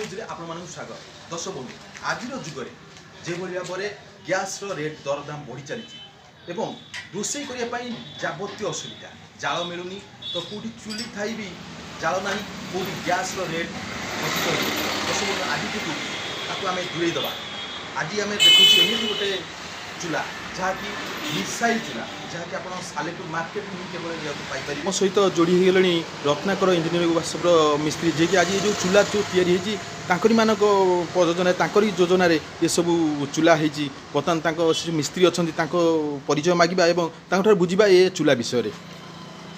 ନ୍ୟୁଜ୍ରେ ଆପଣମାନଙ୍କୁ ସ୍ୱାଗତ। ଦର୍ଶକ ବନ୍ଧୁ, ଆଜିର ଯୁଗରେ ଯେଭଳି ଭାବରେ ଗ୍ୟାସ୍ର ରେଟ୍ ଦରଦାମ ବଢ଼ି ଚାଲିଛି ଏବଂ ରୋଷେଇ କରିବା ପାଇଁ ଯାବତୀୟ ଅସୁବିଧା, ଜାଳ ମିଳୁନି ତ କେଉଁଠି ଚୁଲି ଥାଇ ବି ଜାଳ ନାହିଁ, କେଉଁଠି ଗ୍ୟାସ୍ର ରେଟ୍ ଅଧିକ ହେଉଛି। ଦର୍ଶକ ବନ୍ଧୁ, ଆଜିଠୁ ତାକୁ ଆମେ ଦୂରେଇ ଦେବା। ଆଜି ଆମେ ଦେଖୁଛୁ ଏମିତି ଗୋଟେ ଚୁଲା, ଯାହାକି ମିସାଇଲ୍ ଚୁଲା, ଯାହାକି ଆପଣ ସାଲେପୁର ମାର୍କେଟରୁ ହିଁ କେବଳ ଏହାକୁ ପାଇପାରିବେ। ମୋ ସହିତ ଯୋଡ଼ି ହେଇଗଲେଣି ରତ୍ନାକର ଇଞ୍ଜିନିୟରିଂ ୱାର୍କସପ୍ର ମିସ୍ତ୍ରୀ, ଯିଏକି ଆଜି ଏ ଯେଉଁ ଚୁଲା ଯେଉଁ ତିଆରି ହେଇଛି, ତାଙ୍କରି ମାନଙ୍କ ପ୍ରଯୋଜନାରେ, ତାଙ୍କରି ଯୋଜନାରେ ଏସବୁ ଚୁଲା ହେଇଛି। ବର୍ତ୍ତମାନ ତାଙ୍କ ସେ ଯେଉଁ ମିସ୍ତ୍ରୀ ଅଛନ୍ତି, ତାଙ୍କ ପରିଚୟ ମାଗିବା ଏବଂ ତାଙ୍କଠାରୁ ବୁଝିବା ଏ ଚୁଲା ବିଷୟରେ।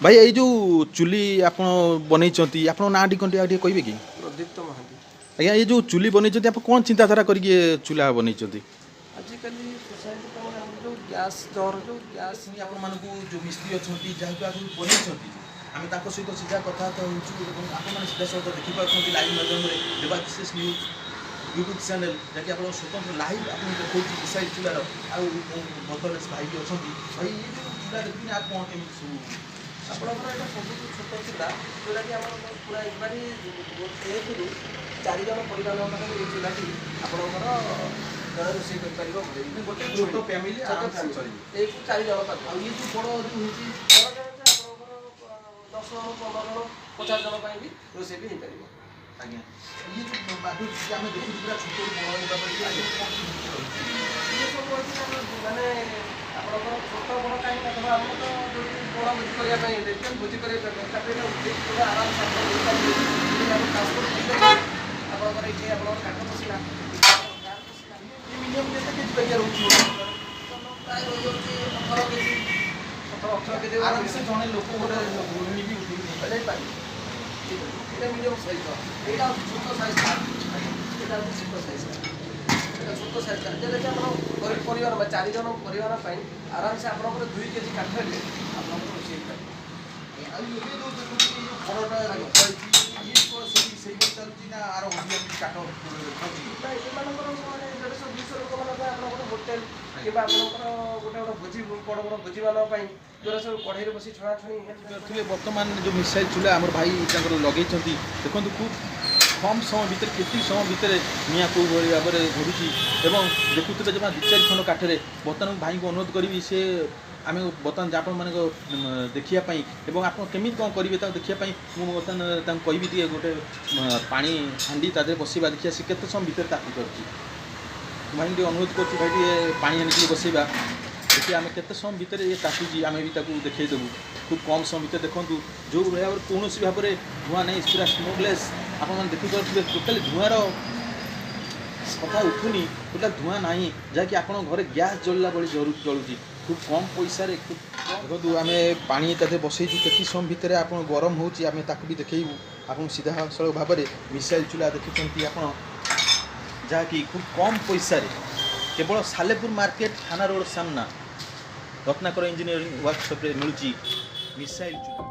ଭାଇ, ଏଇ ଯେଉଁ ଚୁଲି ଆପଣ ବନେଇଛନ୍ତି, ଆପଣଙ୍କ ନାଁଟି କ'ଣ ଟିକେ କହିବେ କି? ପ୍ରଦୀପ୍ତ ମହାନ୍ତି। ଆଜ୍ଞା, ଏ ଯେଉଁ ଚୁଲି ବନେଇଛନ୍ତି ଆପଣ, କ'ଣ ଚିନ୍ତାଧାରା କରିକି ଏ ଚୁଲା ବନେଇଛନ୍ତି? ଆଜିକାଲି ସୋସାଇଟି ପାଇଁ ଆମର ଯେଉଁ ଗ୍ୟାସ୍ ଦର, ଯେଉଁ ଗ୍ୟାସ୍ ପୁଣି ଆପଣମାନଙ୍କୁ ଯେଉଁ ମିସ୍ତ୍ରୀ ଅଛନ୍ତି, ଯାହାକୁ ଆଗରୁ ବନେଇଛନ୍ତି, ଆମେ ତାଙ୍କ ସହିତ ସିଧା କଥାବାର୍ତ୍ତା ହେଉଛୁ ଏବଂ ଆପଣମାନେ ସିଧାସଳଖ ଦେଖିପାରୁଛନ୍ତି ଲାଇଭ୍ ମାଧ୍ୟମରେ ଦେବାଶିଷ ନ୍ୟୁଜ୍ ୟୁଟ୍ୟୁବ୍ ଚ୍ୟାନେଲ୍, ଯାହାକି ଆପଣ ସ୍ୱତନ୍ତ୍ର ଲାଇଭ୍ ଆପଣଙ୍କୁ ଦେଖାଉଛି ମିସାଇଲ୍ ଚୁଲାର। ଆଉ ବର୍ତ୍ତମାନ ଭାଇ ବି ଅଛନ୍ତି। ଭାଇ, ଏ ଯେଉଁ ଚୁଲା ଦେଖୁଛନ୍ତି, ଆଉ କ'ଣ କେମିତି ସବୁ? ଆପଣଙ୍କର ଏଇଟା ସବୁଠୁ ଛୋଟ ଚୁଲା, ଯେଉଁଟାକି ଆମର ପୁରା ଏକବାରି 1ରୁ 4 ଜଣ ପରିବାରଙ୍କ ପାଖରେ ଏଇ ଚୁଲାଟି ଆପଣଙ୍କର ଜଣେ ରୋଷେଇ କରିପାରିବ ଘରେ। ଗୋଟେ ଛୋଟ ଫ୍ୟାମିଲି ଛୋଟ ଆରାମସେ family। ଚଳିବ। 1ରୁ 4 ଜଣ ପାଖ। ଆଉ ଇଏ ଯେଉଁ ବଡ଼ ଯେଉଁ ହେଇଛି? ବଡ଼ ଜଣ ଯେ ଆପଣଙ୍କର 10 ଜଣ, 15 ଜଣ, 50 ଜଣ ପାଇଁ ବି ରୋଷେଇ ବି ହେଇପାରିବ। ଆଜ୍ଞା, ଇଏ ଯେଉଁ ବାଧୁଛି, ଆମେ ଦେଖୁଛୁ ପୁରା ଛୋଟରୁ ବଡ଼ ହେବା ପାଇଁ, ଇଏ କ'ଣ କେମିତି ରହିଛି? ଇଏ ସବୁ ଅଛି ଆମର, ମାନେ ଆପଣଙ୍କର ଛୋଟ ବଡ଼ କାହିଁକି ନା ଧର ଆମର ତ ଯେଉଁଠି ବଡ଼ ଭୋଜି କରିବା ପାଇଁ ହେଲେ, ଭୋଜି କରିବା ପାଇଁ, ତାପରେ ଏଇଟା ଉଠେଇକି ପୁରା ଆରାମସେ ଆପଣ ଦେଇପାରିବେ। ଏଠି ଆପଣ ଟ୍ରାନ୍ସପୋର୍ଟ କରିପାରିବେ। ଆପଣଙ୍କର ଏଇଠି ଆପଣଙ୍କର କାଠ ପଶିଲା, ଫ୍ୟାନ୍ ପଶିଲା। ଇଏ ମିନିମମ୍ କେତେ କେଜି ବାଗିଆ ରହୁଛି? ପ୍ରାୟ ରହିଯାଉଛି 18 କେଜି, 18 କେଜି। ଆରାମସେ ଜଣେ ଲୋକ, ଗୋଟେ ଗୃହିଣୀ ବି ଉଠେଇକି ନେଇପାରିବେ। ନେଇପାରିବେ। ଠିକ୍ ଅଛି। ଏଇଟା ମିଡ଼ିୟମ୍ ସାଇଜ୍ର, ଏଇଟା ହେଉଛି ଛୋଟ ସାଇଜ୍ଟା। ଏଇଟା ହେଉଛି ଛୋଟ ସାଇଜ୍ଟା। ଏଇଟା ଛୋଟ ସାଇଜ୍ଟା, ଯେଉଁଟାକି ଆମର ଗରିବ ପରିବାର ବା 4 ଜଣ ପରିବାର ପାଇଁ ଆରାମସେ ଆପଣଙ୍କର 2 କେଜି କାଠ ହେଲେ ଆପଣଙ୍କର ରୋଷେଇ ହେଇପାରିବ। ଆଉ ଏବେ ଯୋଉ ଦେଖୁଛୁ, ଏଇ ଯୋଉ ବଡ଼ଟା ଯୋଉ ଥୁଆହେଇଛି, ଇଏ କଣ ସେଇ ସେଇଭଳି ଚାଲୁଛି ନା ଆର ଅଧିକା କିଛି କାଠ ଖାଉଛି? ନା, ଏମାନଙ୍କର ସେମାନେ 150 200 ଲୋକମାନଙ୍କ ପାଇଁ, ଆପଣଙ୍କର ହୋଟେଲ କିମ୍ବା ଆପଣଙ୍କର ଗୋଟେ ଗୋଟେ ଭୋଜି, ବଡ଼ ବଡ଼ ଭୋଜିମାନଙ୍କ ପାଇଁ, ଯେଉଁଟା ସବୁ କଢ଼େଇରେ ବସି ଛଣାଛଣି। ଥିବେ। ବର୍ତ୍ତମାନ ଯୋଉ ମିସାଇଲ୍ ଚୁଲା ଆମର ଭାଇ ତାଙ୍କର ଲଗେଇଛନ୍ତି, ଦେଖନ୍ତୁ ଖୁବ୍ କମ୍ ସମୟ ଭିତରେ, କେତିକି ସମୟ ଭିତରେ ନିଆଁ କେଉଁ ଭଳି ଭାବରେ ଧରୁଛି ଏବଂ ଦେଖୁଥିବେ ଜମା 2-4 ଖଣ୍ଡ କାଠରେ। ବର୍ତ୍ତମାନ ମୁଁ ଭାଇଙ୍କୁ ଅନୁରୋଧ କରିବି, ସେ ଆମେ ବର୍ତ୍ତମାନ ଆପଣମାନଙ୍କ ଦେଖିବା ପାଇଁ ଏବଂ ଆପଣ କେମିତି କ'ଣ କରିବେ ତାକୁ ଦେଖିବା ପାଇଁ ମୁଁ ବର୍ତ୍ତମାନ ତାଙ୍କୁ କହିବି, ଟିକେ ଗୋଟେ ପାଣି ହାଣ୍ଡି ତା ଦେହରେ ବସେଇବା, ଦେଖିବା ସେ କେତେ ସମୟ ଭିତରେ ତାତି ପାରୁଛି। ଭାଇଙ୍କୁ ଟିକେ ଅନୁରୋଧ କରୁଛି, ଭାଇ, ଟିକେ ପାଣି ହାଣ୍ଡି ଟିକେ ବସେଇବା, ଦେଖିବା ଆମେ କେତେ ସମୟ ଭିତରେ ଇଏ ତାତୁଛି। ଆମେ ବି ତାକୁ ଦେଖେଇଦେବୁ ଖୁବ୍ କମ୍ ସମୟ ଭିତରେ। ଦେଖନ୍ତୁ, ଯେଉଁ ଭାବରେ କୌଣସି ଭାବରେ ଧୂଆଁ ନାହିଁ, ପୁରା ସ୍ମୋକଲେସ୍। ଆପଣମାନେ ଦେଖିପାରୁଥିବେ, ଟୋଟାଲି ଧୂଆଁର କଥା ଉଠୁନି, ଟୋଟାଲ ଧୂଆଁ ନାହିଁ, ଯାହାକି ଆପଣଙ୍କ ଘରେ ଗ୍ୟାସ୍ ଜଳିଲା ଭଳି ଜଳୁଛି ଖୁବ୍ କମ୍ ପଇସାରେ। ଖୁବ୍ ଦେଖନ୍ତୁ, ଆମେ ପାଣି ତା ଦେହରେ ବସେଇଛୁ, କେତେ ସମୟ ଭିତରେ ଆପଣ ଗରମ ହେଉଛି, ଆମେ ତାକୁ ବି ଦେଖେଇବୁ ଆପଣଙ୍କୁ ସିଧାସଳଖ ଭାବରେ। ମିସାଇଲ୍ ଚୁଲା ଦେଖୁଛନ୍ତି ଆପଣ, ଯାହାକି ଖୁବ୍ କମ୍ ପଇସାରେ କେବଳ ସାଲେପୁର ମାର୍କେଟ, ଥାନା ରୋଡ଼ ସାମ୍ନା ରତ୍ନାକର ଇଞ୍ଜିନିୟରିଂ ୱାର୍କସପ୍ରେ ମିଳୁଛି ମିସାଇଲ୍ ଚୁଲା।